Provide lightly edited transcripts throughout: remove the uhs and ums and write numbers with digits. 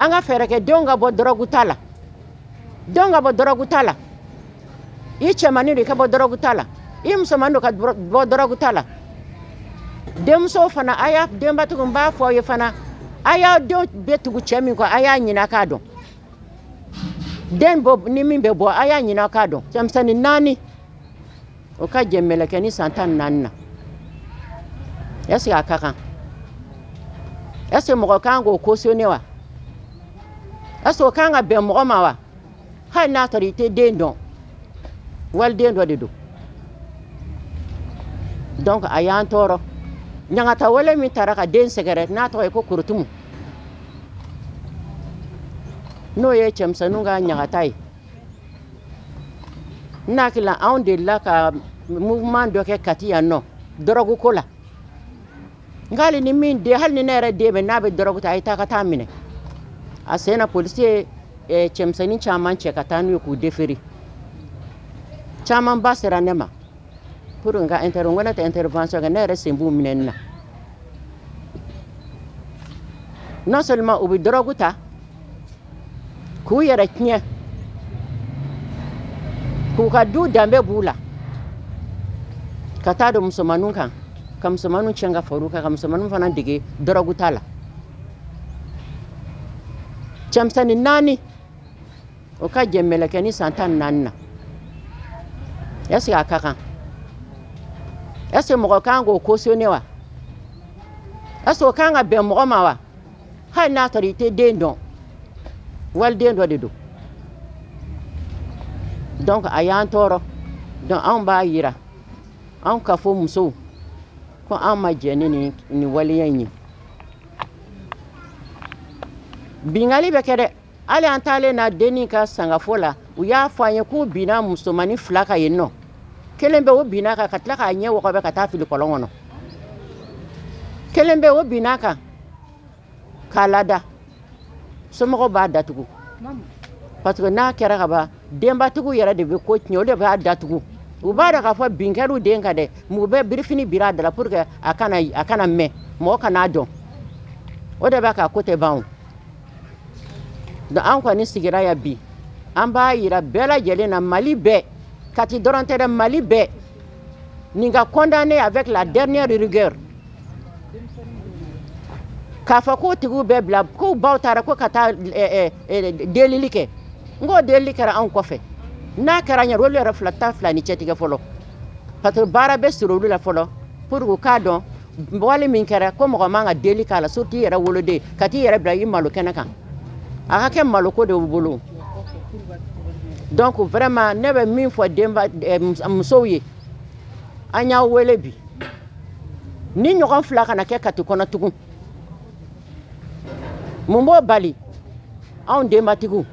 An ka fɛɛrɛ kɛ denw ka bɔ dɔrɔgu ta la. Denw ka bɔ dɔrɔgu ta la. I cɛmannin don, i ka bɔ dɔrɔgu ta la. I musomannin don, ka bɔ dɔrɔgu ta la. Denmusow fana, a y'a denbatigiw, n b'a fɔ aw ye fana, a y'aw denw bɛ tugu cɛ min kɔ, a y'a ɲini a k'a dɔn. Den bɔ ni min bɛ bɔ, a y'a ɲini a k'a dɔn. Cɛmisɛnnin 4, o ka jɛ mɛlɛkɛnin san 14 na. Est ce que a ka kan? Est ce que mɔgɔ kan k'o cautionner wa? Est ce que o kan ka bɛn mɔgɔ ma wa? Hali n'a sɔrɔ i tɛ den dɔn, waliden dɔ de don. Donc a y'an tɔɔrɔ. Ɲangata wale min taara ka den sɛgɛrɛ n'a tɔgɔ ye ko Korotumu, n'o ye cɛmisɛnninw ka ɲagata ye. N hakili la anw delila ka mouvement dɔ kɛ Kati yan nɔ dɔrɔgu ko la. Nka hali ni min den, hali ni ne yɛrɛ den bɛ n'a bɛ dɔrɔgu ta, a ye taa ka taa minɛ. A sen na polisi ye cɛmisɛnnin caman cɛ ka taa n'u ye k'u déférer. Caman ba sera ne ma pour n ka inter, n ko ne tɛ intervention kɛ, ne yɛrɛ sen b'u minɛni na. Non seulement u bɛ dɔrɔgu ta k'u yɛrɛ tiɲɛ, k'u ka du danbe b'u la, ka taa don musomaninw kan, ka musomaninw tiɲɛ ka far'u kan, ka musomaninw fana dege dɔrɔgu ta la. Cɛmisɛnnin 4, o ka jɛ mɛlɛkɛnin san 14 na. Est ce que a ka kan? Est ce que mɔgɔ kan k'o cautionner wa? Est ce que o kan ka bɛn mɔgɔ ma wa? Hali n'a sɔrɔ i tɛ den dɔn, waliden dɔ de don. Donc a y'an tɔɔrɔ. Donc anw b'a yira, anw ka fɔ musow ko an ma jɛn ni nin waleya in ye. Bingali bɛ kɛ dɛ. Hali an taalen na dennin ka sangafo la, u y'a fɔ an ye k'u binna musomannin 2 kan yen nɔ. Kelen bɛ o binna kan ka tila k'a ɲɛ wɔgɔbɛ ka taa fili kɔlɔn kɔnɔ. Kelen bɛ o binna kan k'a lada. Somɔgɔw b'a datugu. Parce que n'a kɛra ka ban, denbatigiw yɛrɛ de bɛ ko tiɲɛ, o de b'a datugu. U b'a dɔn k'a fɔ bin kɛr'u den kan dɛ, mais u bɛ birifini biri a da la pour que a kana mɛn, mɔgɔ kan'a dɔn. O de b'a k'a ko tɛ ban o. Donc an kɔni sigira yan bi, an b'a yira bɛɛ lajɛlen na, Mali bɛɛ, Kati dɔrɔn tɛ dɛ, Mali bɛɛ, nin ka condamné avec la dernière rigueur. K'a fɔ k'o tigiw bɛɛ bila, k'u baw taara ko ka taa delili kɛ. N k'o delili kɛra anw kɔfɛ. N'a kɛra ɲɛ, olu yɛrɛ fila ta fila ni cɛtigɛ fɔlɔ. Parce que baara bɛ siri olu la fɔlɔ pour que u k'a dɔn wale min kɛra ko mɔgɔ man ka deli k'a la, surtout i yɛrɛ woloden, ka t'i yɛrɛ bila i malo kɛnɛ kan. A ka kɛ maloko de bolo. Donc vraiment ne bɛ min fɔ denba musow ye, an y'aw wele bi. Ni ɲɔgɔn 2 kana kɛ Kati kɔnɔ tugun. Mun b'o bali? Anw denbatigiw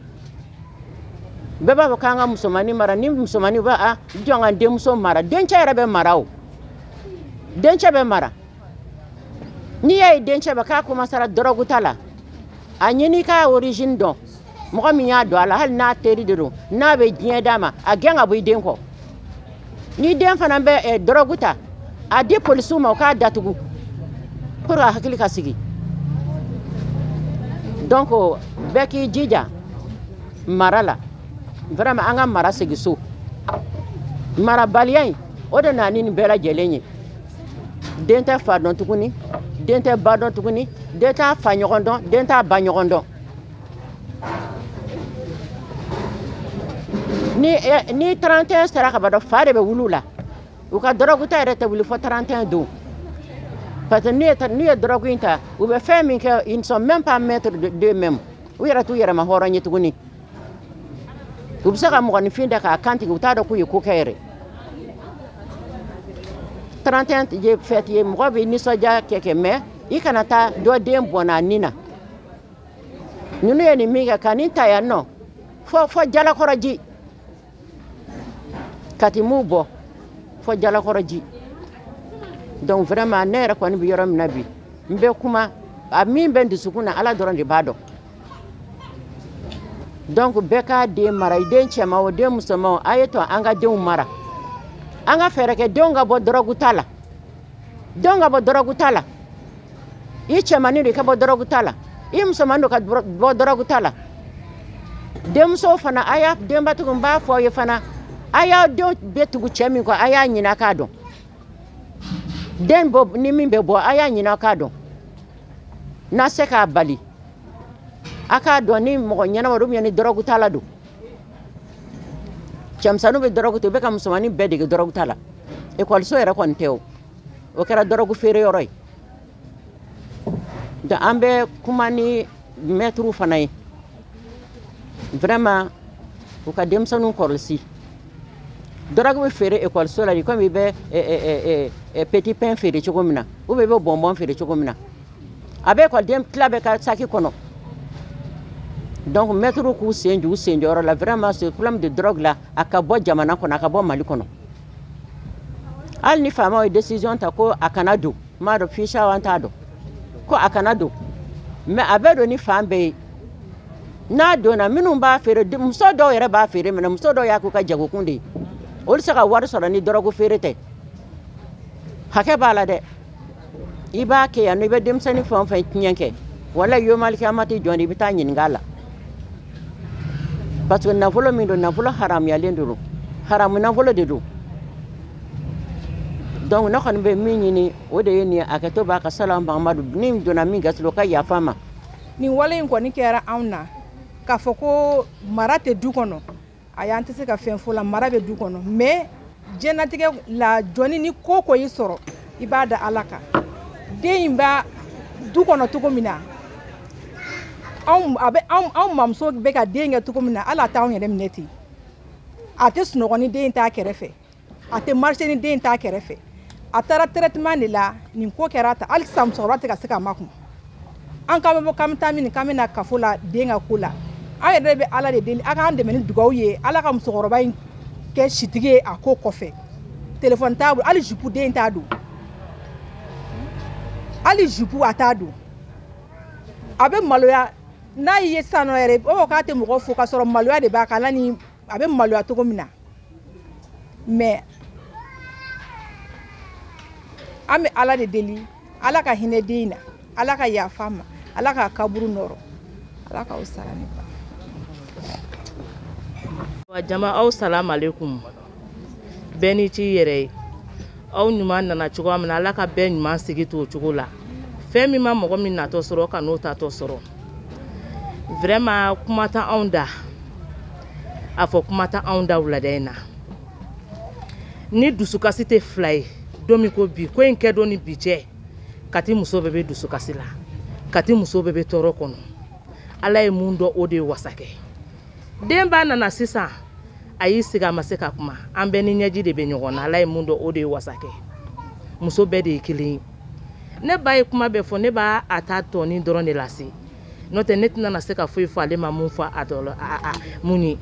bɛɛ b'a fɔ k'an ka musomannin mara, ni musomannin b'a a jɔn ka denmuso mara, dencɛ yɛrɛ bɛ mara o. Dencɛ bɛ mara. N'i y'a ye dencɛ bɛ k'a commencera dɔrɔgu ta la, a ɲini k'a origine dɔn. Mɔgɔ min y'a don a la, hali n'a teri de don, n'a bɛ diɲɛ d'a ma, a gɛn ka bɔ i den kɔ. Ni den fana bɛ dɔrɔgu ta, a di polisiw ma u k'a datugu pour que a hakili ka sigi. Donc bɛɛ k'i jija mara la. Vraiment an ka mara segin so. Marabaliya in, o de nana ni nin bɛɛ lajɛlen ye. Den tɛ fa dɔn tuguni, den tɛ ba dɔn tuguni, den t'a fa ɲɔgɔn dɔn, den t'a ba ɲɔgɔn dɔn. Ni 31 sera ka ban dɔrɔn, fa de bɛ wuli u la. U ka dɔrɔgu ta yɛrɛ tɛ wuli fo 31 don. Parce que n'u ye dɔrɔgu in ta, u bɛ fɛn min kɛ, ils ne sont même pas maîtres d'eux-mêmes. U yɛrɛ t'u yɛrɛ ma hɔrɔn ye tuguni. U bɛ se ka mɔgɔninfin da k'a kantigɛ, u t'a dɔn k'u ye ko kɛ yɛrɛ. 31 ye fête ye, mɔgɔ bɛ nisɔndiya kɛ mais i kana taa dɔ den bɔnna a nin na. Ninnu ye nin min kɛ ka nin ta yan nɔ, fo Jalakɔrɔji. Kati m'u bɔ fo Jalakɔrɔji. Donc vraiment ne yɛrɛ kɔni bɛ yɔrɔ min na bi, n bɛ kuma, a min bɛ n dusukun na, Ala dɔrɔn de b'a dɔn. Donc bɛɛ k'a den mara, i den cɛman o den musoman o, a ye to an ka denw mara. An ka fɛɛrɛ kɛ denw ka bɔ dɔrɔgu ta la. Denw ka bɔ dɔrɔgu ta la. I cɛmannin don, i ka bɔ dɔrɔgu ta la. I musoman don ka bɔ dɔrɔgu ta la. Denmusow fana, a y'a denbatigiw, n b'a fɔ aw ye fana, a y'aw denw bɛ tugu cɛ min kɔ, a y'a ɲini a k'a dɔn. Den bɔ ni min bɛ bɔ, a y'a ɲini a k'a dɔn. N'a se k'a bali, a k'a dɔn ni mɔgɔ ɲɛnama don ou bien ni dɔrɔgu ta la don. Cɛmisɛnninw bɛ dɔrɔgu ta, u bɛ ka musomanin bɛɛ dege dɔrɔgu ta la. Ekɔliso yɛrɛ kɔni tɛ o, o kɛra dɔrɔgu feere yɔrɔ ye. Donc an bɛ kuma ni mɛtiriw fana ye, vraiment u ka denmisɛnninw kɔlɔsi. Dɔrɔgu bɛ feere ekɔliso la de, komi i bɛ petit pain feere cogo min na, ou bien i bɛ bonbon feere cogo min na, a bɛ ekɔliden tila bɛɛ ka saki kɔnɔ. Donc mɛtiriw k'u sen jɔ u sen jɔyɔrɔ la. Vraiment, ce problème de drogue là, a ka bɔ jamana kɔnɔ, a ka bɔ Mali kɔnɔ. Hali ni faamaw ye décision ta ko a kana don, n m'a dɔn ficha an t'a dɔn ko a kana don, mais a bɛ don ni fan bɛɛ ye. N'a donna, minnu b'a feere, muso dɔw yɛrɛ b'a feere minɛ, muso dɔw y'a k'u ka jagokun de ye, olu se ka wari sɔrɔ ni dɔrɔgu feere tɛ. Hakɛ b'a la dɛ, i b'a kɛ yan nɔ, i bɛ denmisɛnnin fɛn o fɛn tiɲɛ kɛ, wala yomalikiyama tɛ jɔn de, i bɛ taa ɲininka a la. Parce que nafolo min don, nafolo haramuyalen don, haramu nafolo de don. Donc ne kɔni bɛ min ɲini, o de ye nin ye. Hakɛto b'a ka salam Mahamadu, ni donna min gasi la, o ka yafa ma. Nin wale in kɔni kɛra anw na k'a fɔ ko mara tɛ du kɔnɔ. Ayi, an tɛ se ka fɛn fɔ la, mara bɛ du kɔnɔ, mais diɲɛlatigɛ la jɔnni ni ko ko y'i sɔrɔ, i b'a da Ala kan. Den in b'a du kɔnɔ cogo min na, anw a bɛ anw mamuso bɛ ka den kɛ cogo min na, hali a t'anw yɛrɛ minɛ ten. A tɛ sunɔgɔ ni den t'a kɛrɛfɛ, a tɛ marché ni den t'a kɛrɛfɛ. A taara traitement de la, nin ko kɛra ta, hali sisan musokɔrɔba tɛ ka se ka makun. An k'an bɛ bɔ k'an bɛ taa min, k'an bɛ na kafo la den ka ko la. An yɛrɛ bɛ Ala de deli, a k'an dɛmɛ ni dugawu ye, Ala ka musokɔrɔba in kɛ sitigi ye a ko kɔfɛ. Telefɔni t'a bolo, hali jupu den t'a don, hali jupu a t'a don. A bɛ maloya n'a ye sisan nɔ yɛrɛ, o ko k'a tɛ mɔgɔ fo, k'a sɔrɔ maloya de b'a kan, ala ni a bɛ maloya cogo min na. Mais an bɛ Ala de deli, Ala ka hinɛ den in na, Ala ka yafa ma, Ala k'a kaburu nɔrɔ, Ala k'aw sara ne ba. Wa jama, aw salam alaikum. Bɛɛ ni ci yɛrɛ ye. Aw ɲuman nana cogoya min na, Ala ka bɛɛ ɲuman sigi to o cogo la. Fɛn min ma mɔgɔ min natɔ sɔrɔ, ka n'o tatɔ sɔrɔ. Vraiment, kuma tɛ anw da, a fɔ kuma tɛ anw da wulada in na. Ni dusukasi tɛ fila ye don min ko bi, ko in kɛ don ni bi cɛ, Kati muso bɛɛ bɛ dusukasi la, Kati muso bɛɛ bɛ tɔɔrɔ kɔnɔ. Ala ye mun dɔn, o de ye wasa kɛ. Denba nana sisan, a y'i sigi, a ma se ka kuma. An bɛɛ ni ɲɛji de bɛ ɲɔgɔn na. Ala ye mun dɔn, o de ye wasa kɛ. Muso bɛɛ de ye kelen ye. Ne ba ye kuma bɛɛ fɔ, ne b'a a ta tɔnin dɔrɔn de lase, n'o tɛ ne tɛna se ka foyi fɔ ale ma mun fɔ a dɔ la, a mun ye.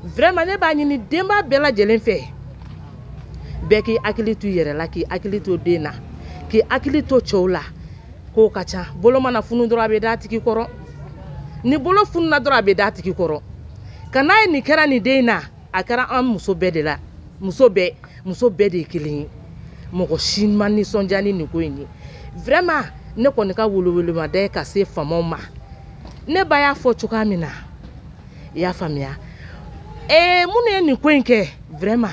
Vraiment, ne b'a ɲini denba bɛɛ lajɛlen fɛ, bɛɛ k'i hakili to i yɛrɛ la, k'i hakili to den na, k'i hakili to cɛw la. Kow ka ca, bolo mana funu dɔrɔn a bɛ d'a tigi kɔrɔ, ni bolo fununa dɔrɔn a bɛ d'a tigi kɔrɔ. Ka n'a ye nin kɛra nin den in na, a kɛra an muso bɛɛ de la. Muso bɛɛ, muso bɛɛ de ye kelen ye, mɔgɔ si ma nisɔndiya ni nin ko in ye. Vraiment, ne kɔni ka welewelemada ye ka se faamaw ma. Ne ba y'a fɔ cogoya min na, i y'a faamuya. Minnu ye nin ko in kɛ, vraiment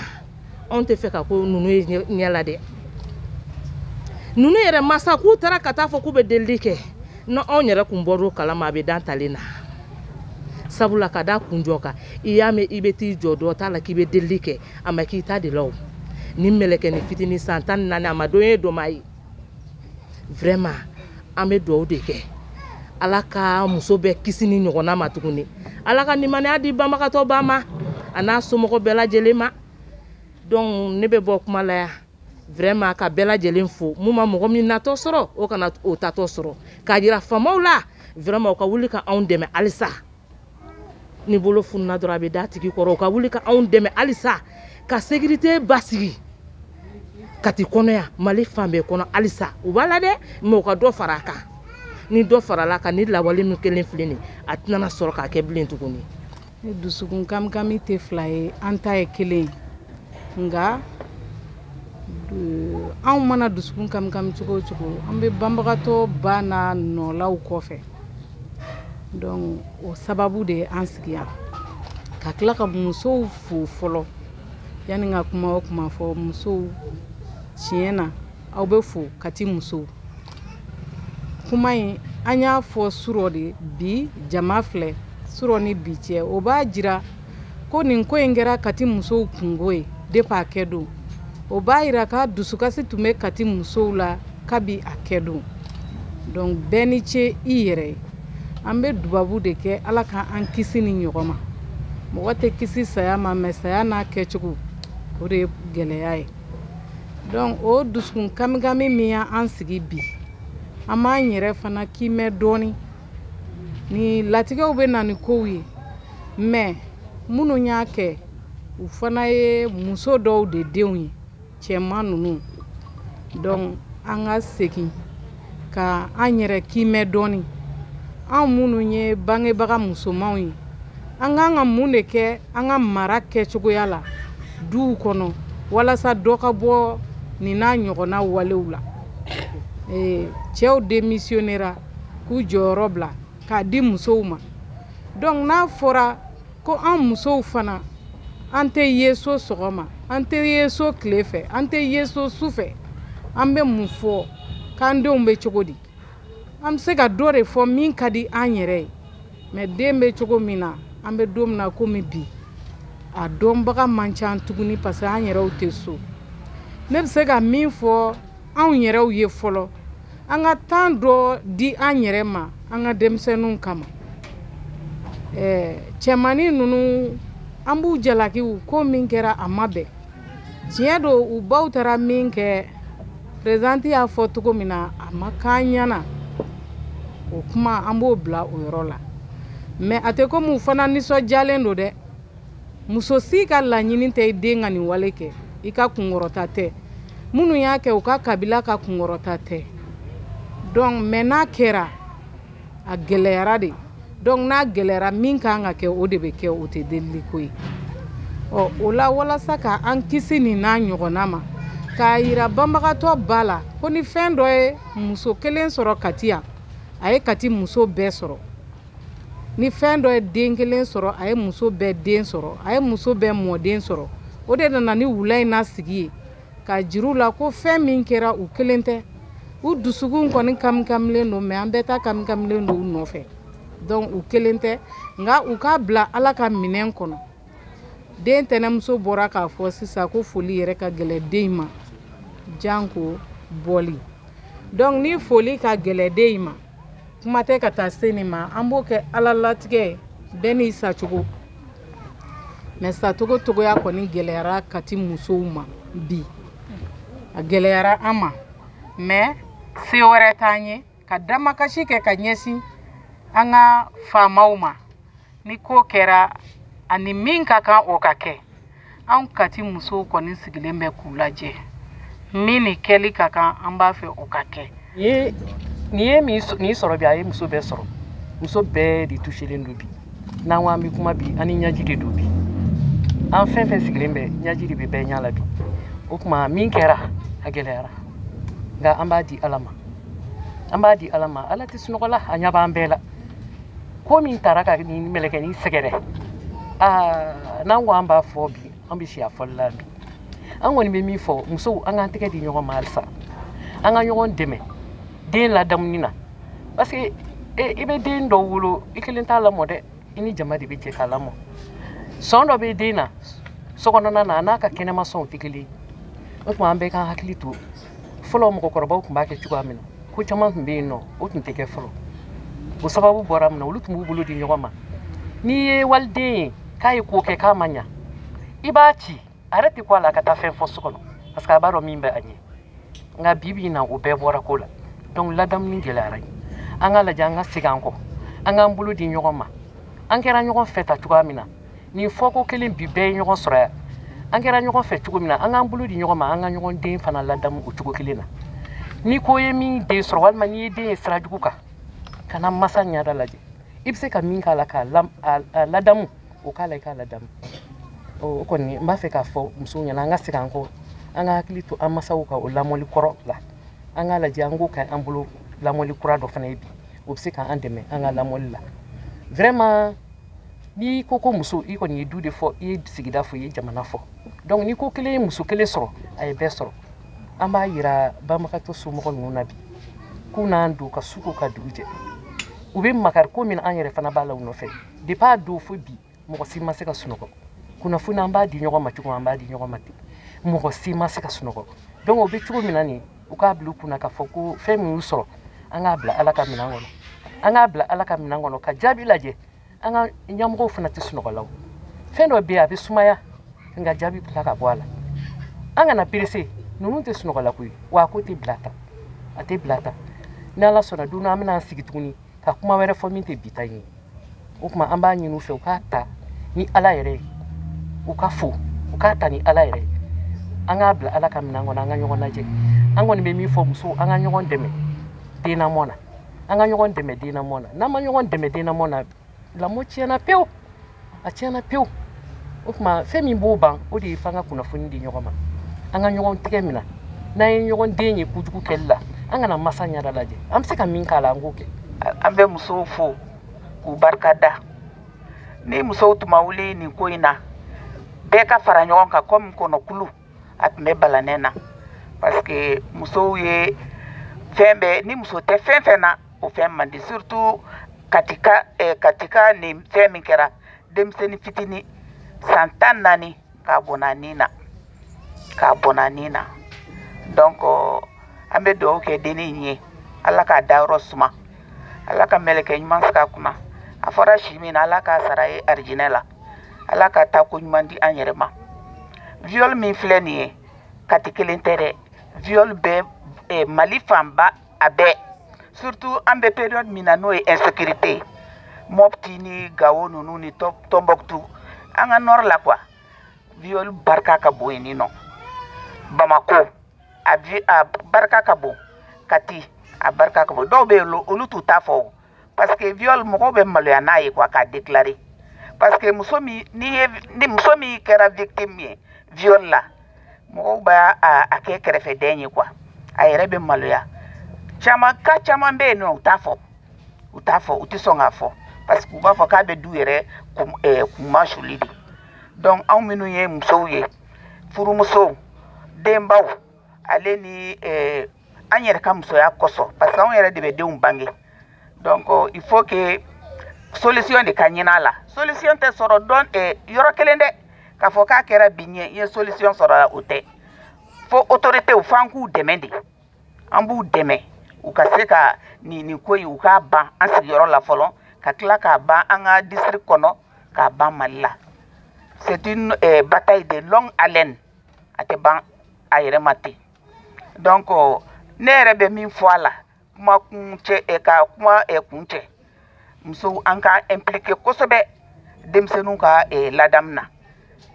anw tɛ fɛ ka ko ninnu ye ɲɛ la dɛ. Ninnu yɛrɛ masa k'u taara ka taa fɔ k'u bɛ delili kɛ, n'anw yɛrɛ kun bɔr'o kalama, a bɛ dan talen na. Sabula ka da kun jɔ kan, i y'a mɛn i bɛ t'i jɔ dɔ ta la k'i bɛ delili kɛ, a ma k'i ta de la o. Ni mɛlɛkɛnin fitinin san 14, a ma don ye don ma ye. Vraiment, an bɛ dugawu de kɛ, Ala ka muso bɛɛ kisi ni ɲɔgɔnna ma tuguni. Ala ka nimaniya di banbagatɔ ba ma, a n'a somɔgɔ bɛɛ lajɛlen ma. Donc ne bɛ bɔ kuma la yan, vraiment ka bɛɛ lajɛlen fo. Mun ma mɔgɔ min natɔ sɔrɔ, o kana o tatɔ sɔrɔ, k'a yira faamaw la, vraiment u ka wuli ka anw dɛmɛ halisa. Ni bolo fununa dɔrɔn a bɛ d'a tigi kɔrɔ. U ka wuli ka anw dɛmɛ halisa ka sécurité basigi Kati kɔnɔ yan, Mali fan bɛɛ kɔnɔ halisa. U b'a la dɛ, mais u ka dɔ fara a kan. Ni dɔ farala a kan, ni lawale min kelen filɛ nin, a tɛna sɔrɔ k'a kɛ bilen tuguni. Ne dusukun kamikami tɛ fila ye, an ta ye kelen ye. Nka anw mana dusukun kamikami cogo o cogo, an bɛ banbagatɔ ba n'a nɔlaw kɔfɛ. Donc o sababu de ye an sigi yan ka tila ka musow fo fɔlɔ yanni ka kuma o kuma fɔ. Musow, tiɲɛ na, aw bɛ fo. Kati musow, kuma in an y'a fɔ surɔ de bi. Jama filɛ surɔ ni bi cɛ, o b'a jira ko nin ko in kɛra Kati musow kungo ye depuis a kɛ don. O b'a yira k'a dusukasi tun bɛ Kati musow la kabi a kɛ don. Donc bɛɛ ni ce i yɛrɛ ye. An bɛ dubabu de kɛ, Ala k'an kisi ni ɲɔgɔn ma. Mɔgɔ tɛ kisi saya ma, mais saya n'a kɛcogo, o de ye gɛlɛya ye. Donc o dusukun kamikami min y'an sigi bi, an b'an yɛrɛ fana kimɛ dɔɔni. Ni latigɛw bɛ na ni kow ye, mais minnu y'a kɛ, u fana ye muso dɔw de denw ye, cɛman ninnu. Donc an ka segin ka an yɛrɛ kimɛ dɔɔni. An minnu ye bangebaga musomanw ye, an k'an ka mun de kɛ an ka mara kɛcogoya la duw kɔnɔ walasa dɔ ka bɔ nin n'a ɲɔgɔnna walew la? Cɛw démissionnera k'u jɔyɔrɔ bila k'a di musow ma. Donc n'a fɔra ko an musow fana, an tɛ ye so sɔgɔma, an tɛ ye so tile fɛ, an tɛ ye so su fɛ, an bɛ mun fɔ k'an denw bɛ cogo di? An bɛ se ka dɔ de fɔ min ka di an yɛrɛ ye, mais den bɛ cogo min na, an bɛ don min na komi bi, a dɔnbaga man ca tuguni, parce que an yɛrɛw tɛ so. Ne bɛ se ka min fɔ anw yɛrɛw ye fɔlɔ, an ka temps dɔ di an yɛrɛ ma an ka denmisɛnninw kama. Cɛmannin ninnu, an b'u jalaki ko min kɛra, a ma bɛn. Tiɲɛ don, u baw taara min kɛ, présidente y'a fɔ cogo min na, a ma k'an ɲɛna. O kuma, an b'o bila o yɔrɔ la. Mais a tɛ komi u fana nisɔndiyalen don dɛ. Muso si ka laɲini tɛ i den ka nin wale kɛ. I ka kunkɔrɔta tɛ, minnu y'a kɛ, u ka kabila ka kunkɔrɔta tɛ. Donc mais n'a kɛra, a gɛlɛyara de. Donc n'a gɛlɛyara, min kan ka kɛ, o de bɛ kɛ, o tɛ delili ko ye. Ɔ o la, walasa ka an kisi nin n'a ɲɔgɔnna ma, k'a yira banbagatɔ ba la ko ni fɛn dɔ ye muso kelen sɔrɔ Kati yan, a ye Kati muso bɛɛ sɔrɔ. Ni fɛn dɔ ye den kelen sɔrɔ, a ye muso bɛɛ den sɔrɔ, a ye muso bɛɛ mɔden sɔrɔ. O de nana ni wula in na sigi ye k'a jir'u la ko fɛn min kɛra, u kelen tɛ. U dusukun kɔni kamikamilen don, mais an bɛɛ ta kamikamilen don u nɔfɛ. Donc u kelen tɛ, nka u k'a bila Ala ka minɛn kɔnɔ. Den tɛnɛmuso bɔra k'a fɔ sisan ko foli yɛrɛ ka gɛlɛn den in ma, janko bɔli. Donc ni foli ka gɛlɛn den in ma, kuma tɛ ka taa se nin ma. An b'o kɛ Ala latigɛ ye, bɛɛ n'i sacogo. Mais sacogo togoya kɔni gɛlɛyara Kati musow ma bi, a gɛlɛyara an ma, mais se wɛrɛ t'an ye ka damakasi kɛ ka ɲɛsin an ka faamaw ma. Ni ko kɛra, ani min ka kan, o ka kɛ. Anw Kati musow kɔni sigilen bɛ k'u lajɛ. Min ni kɛli ka kan, an b'a fɛ o ka kɛ. Nin ye nin sɔrɔ bi, a ye muso bɛɛ sɔrɔ. Muso bɛɛ de touchelen don bi. N'an ko an bɛ kuma bi, an ni ɲaji de don bi. An fɛn fɛn sigilen bɛ, ɲaji de bɛ bɛɛ ɲɛ la bi. O tuma, min kɛra, a gɛlɛyara, nka an b'a di Ala ma, an b'a di Ala ma. Ala tɛ sunɔgɔ la, a ɲɛ b'an bɛɛ la. Ko min taara ka nin mɛlɛkɛnin sɛgɛrɛ, aa, n'an ko an b'a fɔ bi, an bɛ si a fɔli la bi. An kɔni bɛ min fɔ musow, an k'an tɛgɛ di ɲɔgɔn ma halisa, an ka ɲɔgɔn dɛmɛ den ladamuni na, parce que i bɛ den dɔw wolo, i kelen t'a lamɔ dɛ, i ni jama de bɛ jɛ k'a lamɔ. Sɔn dɔ bɛ den na so kɔnɔna na, a n'a ka kɛnɛma sɔnw tɛ kelen ye. O tuma, an bɛɛ k'an hakili to. Fɔlɔ, mɔgɔkɔrɔbaw tun b'a kɛ cogoya min na, ko caman tun bɛ yen nɔ, o tun tɛ kɛ fɔlɔ. O sababu bɔra min na, olu tun b'u bolo di ɲɔgɔn ma. N'i ye waliden ye k'a ye ko kɛ k'a ma ɲa, i b'a ci, a yɛrɛ tɛ ko a la ka taa fɛn fɔ so kɔnɔ, parce que a b'a dɔn min bɛ a ɲɛ. Nka bi bi in na, o bɛɛ bɔra ko la. Donc ladamuni gɛlɛyara ye. An ka lajɛ, an ka segin an kɔ, an k'an bolo di ɲɔgɔn ma. An kɛra ɲɔgɔn fɛ ta cogoya min na, nin fɔko kelen bi, bɛɛ ye ɲɔgɔn sɔrɔ yan. An kɛra ɲɔgɔn fɛ cogo min na, an k'an bolo di ɲɔgɔn ma, an ka ɲɔgɔn den fana ladamu o cogo kelen na. Ni ko ye min den sɔrɔ, walima n'i ye den ye sira jugu kan, kana masa ɲɛda lajɛ. I bɛ se ka min k'a la k'a ladamu, o k'a la, i k'a ladamu. O kɔni, n b'a fɛ k'a fɔ musow ɲɛna, an ka segin an kɔ, an ka hakili to an masaw ka o lamɔli kɔrɔ la. An k'a lajɛ, an k'o kɛ an bolo lamɔli kura dɔ fana ye bi, o bɛ se k'an dɛmɛ an ka lamɔli la. Vraiment, n'i ko ko muso, i kɔni ye du de fɔ, i ye sigida fɔ, i ye jamana fɔ. Donc n'i ko kelen ye muso kelen sɔrɔ, a ye bɛɛ sɔrɔ. An b'a yira banbagatɔ somɔgɔ ninnu na bi k'u n'an don ka su ko ka dugu jɛ. U bɛ makari ko min an yɛrɛ fana b'a la u nɔfɛ. Depuis a don fo bi, mɔgɔ si ma se ka sunɔgɔ. Kunnafoni an b'a di ɲɔgɔn ma cogo min, an b'a di ɲɔgɔn ma ten. Mɔgɔ si ma se ka sunɔgɔ. Donc o bɛ cogo min na nin, u k'a bila u kunna k'a fɔ ko fɛn min y'u sɔrɔ, an k'a bila Ala ka minɛn kɔnɔ. An k'a bila Ala ka minɛn kɔnɔ ka jaabi lajɛ. An ka ɲɛmɔgɔw fana tɛ sunɔgɔ la o. Fɛn dɔ bɛ yen a bɛ sumaya, nka jaabi bɛ tila ka bɔ a la. An kana perese, ninnu tɛ sunɔgɔ la koyi, wa a ko tɛ bila tan, a tɛ bila tan. Ni Ala sɔnna don dɔ an bɛna an sigi tuguni ka kuma wɛrɛ fɔ min tɛ bi ta in ye. O tuma an b'a ɲini u fɛ u k'a ta ni Ala yɛrɛ ye, u ka fo, u k'a ta ni Ala yɛrɛ ye. An k'a bila Ala ka minɛn kɔnɔ, an ka ɲɔgɔn lajɛ. An kɔni bɛ min fɔ musow, an ka ɲɔgɔn dɛmɛ den lamɔ na. An ka ɲɔgɔn dɛmɛ den lamɔ na. N'an ma ɲɔgɔn dɛmɛ den lamɔ na, lamɔ tiɲɛna pewu, a tiɲɛna pewu. O tuma fɛn min b'o ban, o de ye f'an ka kunnafoni di ɲɔgɔn ma. An ka ɲɔgɔn tɛgɛ minɛ. N'an ye ɲɔgɔn den ye kojugu kɛli la, an kana masa ɲɛda lajɛ. An bɛ se ka min k'a la, an k'o kɛ. An bɛ musow fo k'u barika da. Ni musow tun ma wuli nin ko in na, bɛɛ ka fara ɲɔgɔn kan komi kɔnɔkulu a tun bɛ balanɛ na. Parce que musow ye fɛn bɛɛ, ni muso tɛ fɛn fɛn na, o fɛn man di. Surtout Katika nin fɛn min kɛra, denmisɛnnin fitinin san 14 k'a bɔnna nin na, k'a bɔnna nin na. Donc an bɛ dugawu kɛ dennin in ye, Ala k'a dayɔrɔ suma, Ala ka mɛlɛkɛ ɲuman sigi a kunna. A fɔra si min na, Ala k'a sara ye arijinɛ la, Ala ka taako ɲuman di an yɛrɛ ma. Viol min filɛ nin ye, Kati kelen tɛ dɛ, viol bɛ Mali fanba a bɛɛ. Surtout an bɛ période min na n'o ye insécurité, Mopti ni Gawo ninnu ni Tombouctou, an ka nord la quoi, viol barika ka bon yen nɔ. Bamako a barika ka bon, Kati a barika ka bon. Dɔw bɛ yen olu t'u ta fɔ o, parce que viol mɔgɔw bɛ maloya n'a ye quoi k'a déclarer. Parce que muso min n'i ye, ni muso min kɛra victime ye viol la, mɔgɔw b'a a kɛ kɛrɛfɛdɛn ye quoi, a yɛrɛ bɛ maloya. Caman ka caman bɛ yen nɔ, u t'a fɔ, u t'a fɔ, u tɛ sɔn k'a fɔ, parce que u b'a fɔ k'a bɛ du yɛrɛ kunma suli de. Donc anw minnu ye musow ye, furumusow, denbaw, ale ni an yɛrɛ ka musoya kosɔn, parce que anw yɛrɛ de bɛ denw bange. Donc il faut que solution de ka ɲini a la. Solution tɛ sɔrɔ dɔn yɔrɔ kelen dɛ, k'a fɔ k'a kɛra bi ɲɛ i ye solution sɔrɔ a la, o tɛ. Fo autorité f'an k'u dɛmɛ de, an b'u dɛmɛ u ka se ka nin ko in u k'a ban an sigiyɔrɔ la fɔlɔ, ka tila k'a ban an ka district kɔnɔ, k'a ban Mali la. C'est une bataille de longue haleine, a tɛ ban a yɛrɛ ma ten. Donc ne yɛrɛ bɛ min fɔ a la, kuma kun cɛ ka kuma kun cɛ, musow an ka impliqué kosɛbɛ denmisɛnninw ka ladamu na.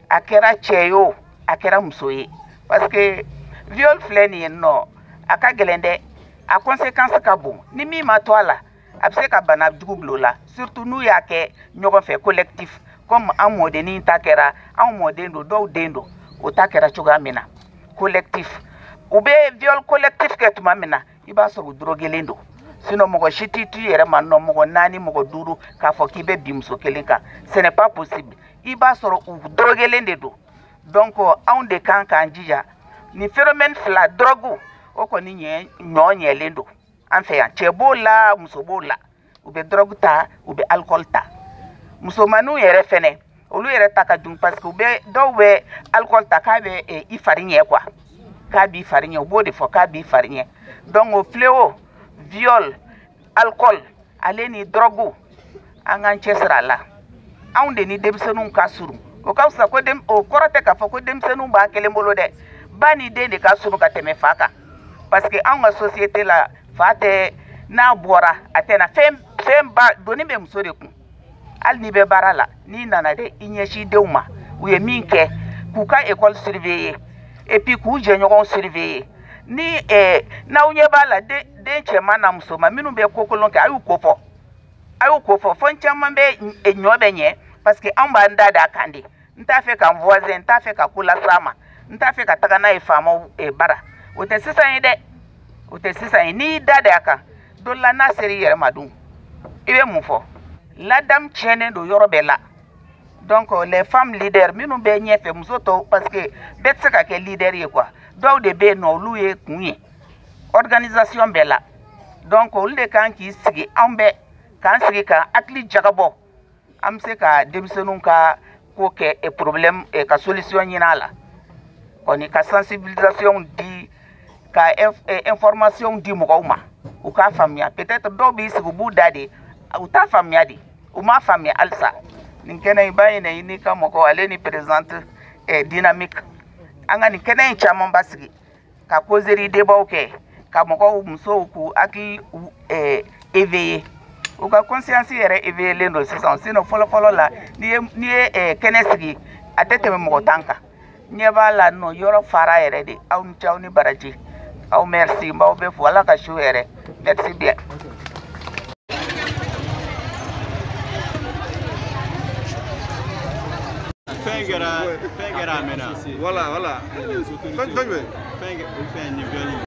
A kɛra cɛ ye o, a kɛra muso ye, parce que viol filɛ nin ye nɔ, a ka gɛlɛn dɛ, a conséquence ka bon. Ni min ma to a la, a bɛ se ka bana jugu bila o la, surtout n'u y'a kɛ ɲɔgɔn fɛ collectif, comme an mɔdennin ta kɛra, anw mɔden don, dɔw den don, o ta kɛra cogoya min na collectif. U bɛ viol collectif kɛ tuma min na, i b'a sɔrɔ u droguelen don. Sinon mɔgɔ si t'i t'i yɛrɛ ma nɔ, mɔgɔ 4 mɔgɔ 5 k'a fɔ k'i bɛ bin muso kelen kan, ce n'est pas possible. I b'a sɔrɔ u droguelen de don. Donc anw de kan k'an jija nin phénomène fila, drogue o kɔni ɲɛ ɲɔ ɲɛlen don an fɛ yan, cɛ b'o la, muso b'o la, u bɛ drogue ta, u bɛ alcool ta. Musomaninw yɛrɛ fɛnɛ, olu yɛrɛ ta ka dun, parce que u bɛ dɔw bɛ alcool ta k'a bɛ i fari ɲɛ quoi, k'a b'i fari ɲɛ, u b'o de fɔ k'a b'i fari ɲɛ. Donc o fléau, viol, alcool ale ni drogue, an k'an cɛsiri a la. Anw de ni denmisɛnninw ka surun, o ka fisa ko den, o kɔrɔ tɛ k'a fɔ ko denmisɛnninw b'a kelen bolo dɛ, ba ni den de ka surun ka tɛmɛ fa kan. Parce que anw ka société la, fa tɛ, n'a bɔra a tɛ na fɛn fɛn ba doni bɛ muso de kun. Hali n'i bɛ baara la, n'i nana dɛ, i ɲɛsin denw ma, u ye min kɛ, k'u ka école surveiller et puis k'u jɛɲɔgɔnw surveiller. Ni n'aw ɲɛ b'a la den cɛman n'a musoman minnu bɛ ko kolon kɛ, a y'u ko fɔ, a y'u ko fɔ. Fɛn caman bɛ ɲɔ bɛ ɲɛ, parce que anw b'an da d'a kan de. N t'a fɛ ka n voisin, n t'a fɛ ka ko las'a ma, n t'a fɛ ka taga n'a ye faamaw bara. O tɛ sisan ye dɛ, o tɛ sisan ye. N'i y'i da de a kan, don la n'a sera i yɛrɛ ma dun, i bɛ mun fɔ? Ladamu tiɲɛnen don yɔrɔ bɛɛ la. Donc les femmes leaders minnu bɛ ɲɛfɛ, muso tɔw, parce que bɛɛ tɛ se ka kɛ leader ye quoi. Dɔw de bɛ yen nɔ, olu ye kun ye organisation bɛɛ la. Donc olu de kan k'i sigi, anw bɛɛ k'an sigi k'an hakili jagabɔ, an bɛ se ka denmisɛnninw ka ko kɛ problème ka solution ɲini a la kɔni, ka sensibilisation di, ka information di mɔgɔw ma, u k'a faamuya. Peut-être dɔw b'i sigi, u b'u da de, u t'a faamuya de, u m'a faamuya halisa. Nin kɛnɛ in ba in i n'i ka mɔgɔw, ale ni présidente dynamique, an ka nin kɛnɛ in caman ba sigi ka causerie débatw kɛ, ka mɔgɔw, musow k'u hakili éveiller, u ka conscience yɛrɛ éveillé don sisan. Sinon fɔlɔ fɔlɔ la, n'i ye kɛnɛ sigi, a tɛ tɛmɛ mɔgɔ 10 kan. Ɲɛ b'a la nɔ, yɔrɔ fara yɛrɛ de. Aw ni ce, aw ni baraji, aw merci, n b'aw bɛɛ fo. Ala ka su hɛrɛ. Merci bien. Fɛn kɛra, fɛn kɛra, a mɛnna. Voilà, voilà. Fɛn jumɛn? Fɛn nin viol.